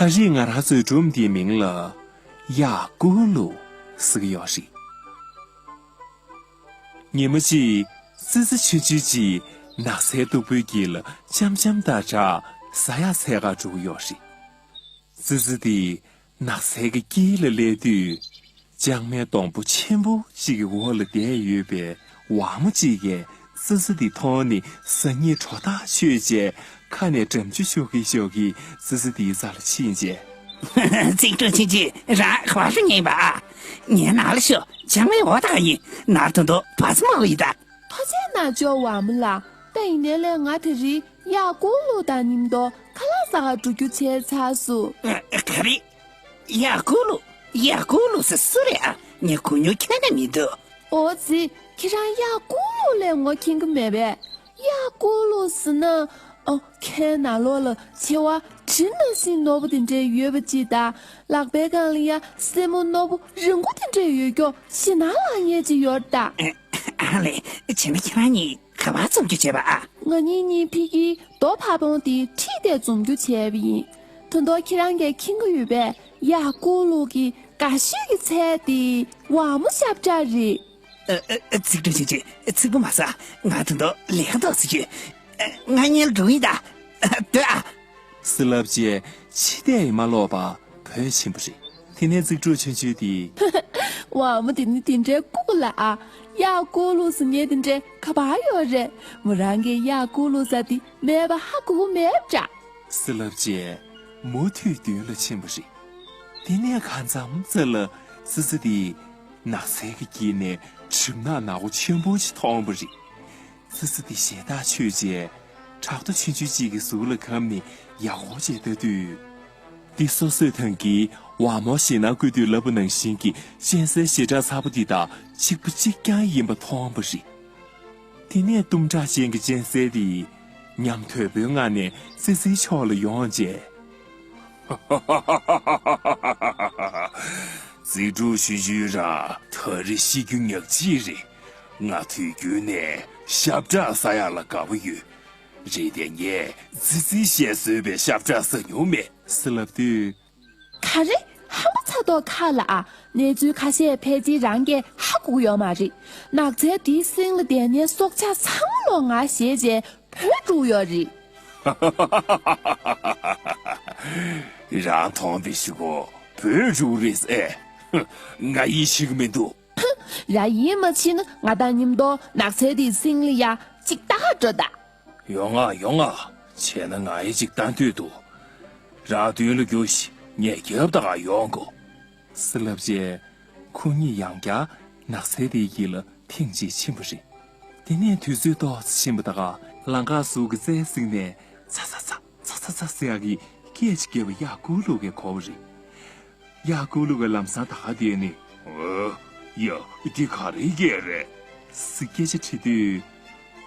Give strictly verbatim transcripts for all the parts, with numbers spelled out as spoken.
ད་རེས་ང་རང་ཚོའི་སྒྲུང་འདིའི་མིང་ལ་གཡག་ཀུ་ལུ་ཟེར་གྱི་ཡོད་རེད། ཉིན་མོ་གཅིག་ཙི་ཙི་ཆུང་ཆུང་གཅིག་ནགས་ཚལ་སྟུག་པོའི་དཀྱིལ་ལ་འཆམ་འཆམ་དང་སྦྲགས་ཟ་ཡག་འཚོལ་གར་འགྲོ་གི་ཡོད་རེད། ཙི་ཙི་དེ་ནགས་ཚལ་གྱི་དཀྱིལ་ལ་སླེབས་དུས། ལྕང་མའི་སྡོང་པོ་ཆེན་པོ་གཅིག་གི་འོག་ལ་བསྡད་ཡོད་པའི་ཝ་མོ་གཅིག་གིས་ཙི་ཙི་དེ་མཐོང་ནས་ཟ་སྙིང་བྲོ་ཐག་ཆོད་བྱས། ཁ་ནས་འགྲམ་ཆུ་ཤོར་གིན་ཤོར་གིན་ཙི་ཙི་དེའི་རྩ་ལ་ཕྱིན་བྱས། ཙིག་ཕྲུག་ཆུང་ཆུང་རང་ག་པར་འགྲོ་མཁན་པ། ངའི་ནང་ལ་ཤོག་ལྕང་མའི་འོག་ཐག་ཡིན། ནར་དོན་དུ་བ་ཚོ་མང་པོ་ཡིན་ད། ཐུགས་རྗེ་གནང་ཅོག་ཝ་མོ་ལགས། ད་ཡིན་ནའི་ལས་ང་དེ་རིང་གཡག་ཀུ་ལུ་དང་མཉམ་དུ་ཁ་ལག་ཟ་གར་འགྲོ་རྒྱུ་བྱས་ཚར་སོང་། ཨ། ག་རེ། གཡག་ཀུ་ལུ། གཡག་ཀུ་ལུ་ཟེར་སུ་རེད་ཨ། ངས་གོ་མྱོང་ཁྱོན་ནས་མི་འདུག་འོ་ཙི། ཁྱེད་རང་གཡག་ཀུ་ལུ་ལབ་ངོ་མཁྱེན་གྱི་མེད་པས། གཡག་ཀུ་ལུ་ཟེར་ན། ཨ། ཁའི་ནང་ལོགས་ལ་མཆེ་བ་གྲི་ནང་བཞིན་རྣོ་པོ་དེ་འདྲ་ཡོད་པ་ཅིག་དང་། ལག་པའི་སྒང་ལ་ཡ་སེན་མོ་རྣོ་པོ་རིང་པོ་དེ་འདྲ་ཡོད་ཀྱོག་ཞེད་སྣང་ལངས་ཡས་ཅིག་ཡོད་རེད་ད། ཨ་ལེ། བྱས་ན་ཁྱེད་རང་གཉིས་ག་པར་འཛོམས་རྒྱུ་བྱས་པ་ཨ། ང་གཉིས་གཉིས་ཕ་གིའི་རྡོ་ཕ་བོང་དེ་ཁྲིད་དེ་འཛོམས་རྒྱུ་བྱས་པ་ཡིན། ད་དུང་ཁྱེད་རང་གིས་མཁྱེན་གྱི་ཡོད་པས། གཡག་ཀུ་ལུ་གི་དགའ་ཤོས་ཀྱི་ཚལ་དེ་ཝ་མོ་ཞབས་བྲག་རེད། ཨ། ཨ། ཨ། ཙིག་ཕྲུག་ཆུང་ཆུང་ཚིག་པ་མ་ཟ། ང་ད་དུང་ལས་ཀ་ཏོག་ཙམ་ཡོད། ཨ། ང་གཉིས་ལ་འགྲོ་ཡིན་ད། སྡོད་ཨ། ཟེར་ལབ་བྱས་ཕྱི་བལྟས་ཡིན་མ་ལོག་པ་བོད་ཕྱིན་པ་རེད། དེ་ནས་ཙིག་ཕྲུག་ཆུང་ཆུང་དེས། ཝ་མོ་དེ་ནི་དེ་འདྲའི་ལྐུགས་ལ་ཨ། གཡག་ཀུ་ལུ་ཟེར་མཁན་དེ་འདྲ་ག་པར་ཡོད་རེད། མོ་རང་གིས་གཡག་ཀུ་ལུ་ཟེར་དེ་མེད་པ་ཧ་གོ་གི་མེད་པ་འདྲ། ཟེར་ལབ་བྱས་མུ་མཐུད་མདུན་ལ་ཕྱིན་པ་རེད། དེ་ནས་གང་འཚམ་ཙམ་ལ་ཙི་ཙི་དེས་ནགས་ཚལ་གྱི་དཀྱིལ་ནས་གྲིབ་ནག་ནག་པོ་ཆེན་པོ་ཞིག་མཐོང་བ་རེད། ཙི་ཙི་དེ་ཞེད་ཐག་ཆོད་བྱས། བྲག་རྡོ་ཆུང་ཆུང་གཅིག་གི་ཟུར་ལ་བསྒམས་ནས་ཡག་པོ་བྱས་ལྟ་དུས། འདི་སོ་སོས་ཐང་གིས་ཝ་མོར་ཞེད་སྣང་བསྐུལ་དུས་ལབ་པ་ནང་བཞིན་གྱི་གཅན་གཟན་ཞེ་དྲག་ཚ་པོ་འདི་དང་གཅིག་པ་གཅིག་རྐྱང་ཡིན་པ་མཐོང་བ་རེད། དེ་ནས་གཏུམ་དྲག་ཅན་གྱི་གཅན་གཟན་དེས་ཉམས་དོད་པོའི་ངང་ནས་ཙི་ཙིའི་ཕྱོགས་ལ་ཡོང་བྱས། ཙིག་ཕྲུག་ཆུང་ཆུང་རང་ད་རེས་ཤི་རྒྱུ་ཉག་གཅིག་རེད། ང་དུས་རྒྱུན་ནས་ཞབས་བྲག་ཟ་ཡག་ལ་དགའ་པོ་ཡོད། རེད་དེ་ངས་ཙི་ཙིས་བཤད་སྲོལ་བའི་ཞབས་བྲག་ཟ་མྱོང་མེད། ཟེར་ལབ་དུས། ག་རེ། ཧམ་པ་ཚ་མདོག་ཁ་ལ་ཨ། གནས་ཚུལ་ཁ་ཤས་ཕལ་ཆེར་རང་གིས་ཧ་གོ་གི་ཡོད་མ་རེད། ནགས་ཚལ་དེའི་གསེང་ལ་བསྡད་མཁན་སྲོག་ཆགས་ཚང་མ་ལོག་ང་ཞེད་བྱས་བྲོས་འགྲོ་གི་ཡོད་རེད། རང་མཐོང་བའི་གཞུག་གུ་བྲོས་འགྲོ་གི་རེད་ཟེར། ང་ཡིད་ཆེས་ཀྱི་མི་འདུག་རང་ཡིད་མ་ཆེས་ན་ང་དང་མཉམ་དུ་ནགས་ཚལ་དེའི་གསེང་ལ་ཡ་གཅིག་ལྟ་ག་འགྲོ་ད། ཡོང་ང་ཡོང་ང་། བྱས་ན་ང་ཡི་གཅིག་ལྟ་འདོད་འདུག་རང་མདུན་ལ་རྒྱུགས་ཤིག་ངས་རྒྱབ་ལྟ་ག་ཡོང་གོ། ཟེར་ལབ་བྱས། ཁོ་གཉིས་ཡང་བསྐྱར་ནགས་ཚལ་དེའི་དཀྱིལ་ལ་ཐེངས་གཅིག་ཕྱིན་པ་རེད། དེ་ནས་དུས་ཚོད་ཏོག་ཙམ་ཕྱིན་པ་ད་ག་ལམ་ཁ་ཟུར་གྱི་རྩྭའི་གསེང་ནས་ཚ་ཚ་ཚ་ཚ་ཚ་ཚ་ཟེར་ཡག་གི་སྐད་ཅིག་བརྒྱབ་པ་གཡག་ཀུ་ལུ་གིས་གོ་བ་རེད། གཡག་ཀུ་ལུ་གིས་ལམ་སང་ད་ག་བསྡད་ནས། ཨོ། ཡ། འདི་ག་རེའི་སྐད་རེད། ཟེར་སྐད་ཆ་དྲིས་དུས།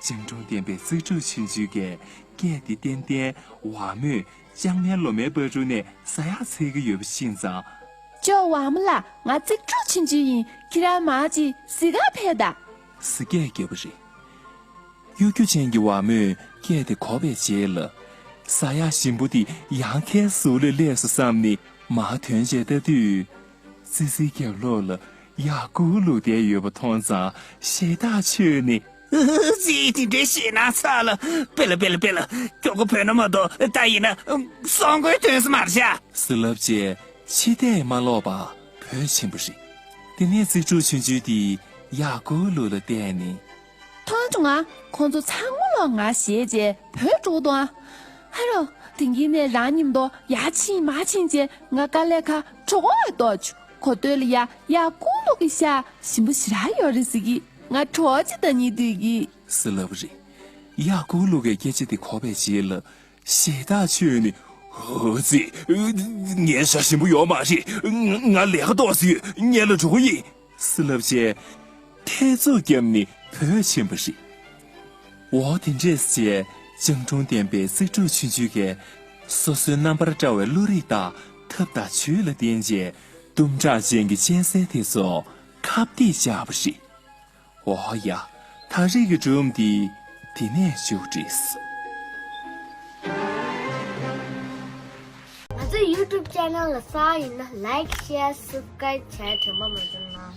སྤྱང་གྲུང་ལྡན་པའི་ཙིག་ཕྲུག་ཆུང་ཆུང་གིས་སྐད་དེ་ཏན་ཏན་ཝ་མོས་ལྕང་མའི་ལོ་མའི་བར་དྲུག་ནས་ཟ་ཡག་འཚོལ་གྱི་ཡོད་པ་ཤེས་ཙང་། ཅོ་ཝ་མོ་ལགས། ང་ཙིག་ཕྲུག་ཆུང་ཆུང་ཡིན། ཁྱེད་རང་མར་ཅིག་གཟིགས་གར་ཕེབས་དང་། ཟེར་སྐད་བརྒྱབ་པ་རེད། གཡོ་སྒྱུ་ཅན་གྱི་ཝ་མོས་སྐད་དེ་གོ་བའི་རྗེས་ལ། ཟ་ཡག་ཞིམ་པོ་དེ་ཡང་ཁའི་ཟུར་ལ་སླེབས་སོང་བསམ་ནས་མར་ཐོན་བྱས་ལྟ་དུས། ཙི་ཙིའི་རྒྱབ་ལོགས་ལ་གཡག་ཀུ་ལུ་བསྡད་ཡོད་པ་མཐོང་ཙང་ཞེད་ཐག་ཆོད་ནས། ཙི། དེ་འདྲའི་ཞེད་སྣང་ཚ་ལ། པེ་ལ་པེ་ལ་པེ་ལ། མགྱོགས་པོ་བྲོས་ན་མ་གཏོགས་ད་ཡིན་ན་སྲོག་མགོའི་དོན་སུ་མར་བཞག་ཟེར་ལབ་བྱས་ཕྱི་བལྟས་མ་ལོག་པར་བྲོས་ཕྱིན་པ་རེད། དེ་ནས་ཙིག་ཕྲུག་ཆུང་ཆུང་དེས་གཡག་ཀུ་ལུ་ལ་བལྟས་ནས། མཐོང་བྱུང་ང་། ཁོང་ཚོ་ཚང་མ་ལོག་ང་ཞེད་བྱས་བྲོས་འགྲོ་འདུག་ཨ། ཧ་རོ། དེང་གི་ནས་རང་མཉམ་དུ་ཡར་ཕྱིན་མར་ཕྱིན་བྱས་ང་དཀའ་ལས་ཁག་གྲོགས་པོ་བས་ལྡོག་བྱུང་། གོ་ཐོས་ལ་ཡ་གཡག་ཀུ་ལུ་གི་ཤ་ཞིམ་པོ་ཞེ་དྲག་ཡོད་རེད་ཟེར་གི། ང་གྲོགས་ཅིག་དང་གཉིས་སྡོད་གི། ཟེར་ལབ་པ་རེད། གཡག་ཀུ་ལུ་གིས་སྐད་ཆ་དེ་གོ་བའི་རྗེས་ལ་ཞེད་ཐག་ཆོད་ནས། ཨོ་ཙི། ངའི་ཤ་ཞིམ་པོ་ཡོད་མ་རེད། ང་ང་ལས་ཀ་ཏོག་ཙམ་ཡོད། ངས་ལ་འགྲོ་གི་ཡིན། ཟེར་ལབ་བྱས། ཐལ་ཚུགས་བརྒྱབ་ནས་བྲོས་ཕྱིན་པ་རེད། འོ་དེ་འདྲས་བྱས་སྤྱང་གྲུང་ལྡན་པའི་ཙིག་ཕྲུག་ཆུང་ཆུང་གིས་སོ་སོའི་རྣམ་པར་བཀྲ་བའི་བློ་རིག་དང་ཐབས་དང་ཇུས་ལ་བརྟེན་བྱས་གཏུམ་དྲག་ཅན་གྱི་གཅན་གཟན་དེ་ཚོ་ཁ་གཏད་བཅག་པ་རེད། འོ་ཡ། ད་རེས་ཀྱི་སྒྲུང་འདི་འདི་ནས་མཇུག་བསྒྲིལ། ང་ཚོ་ཡུལ། YouTube channel ལ་གསར་ཡིན་ན་like, share, subscribe བྱས་དྲན་པ་མ་བརྗེད་གནང་།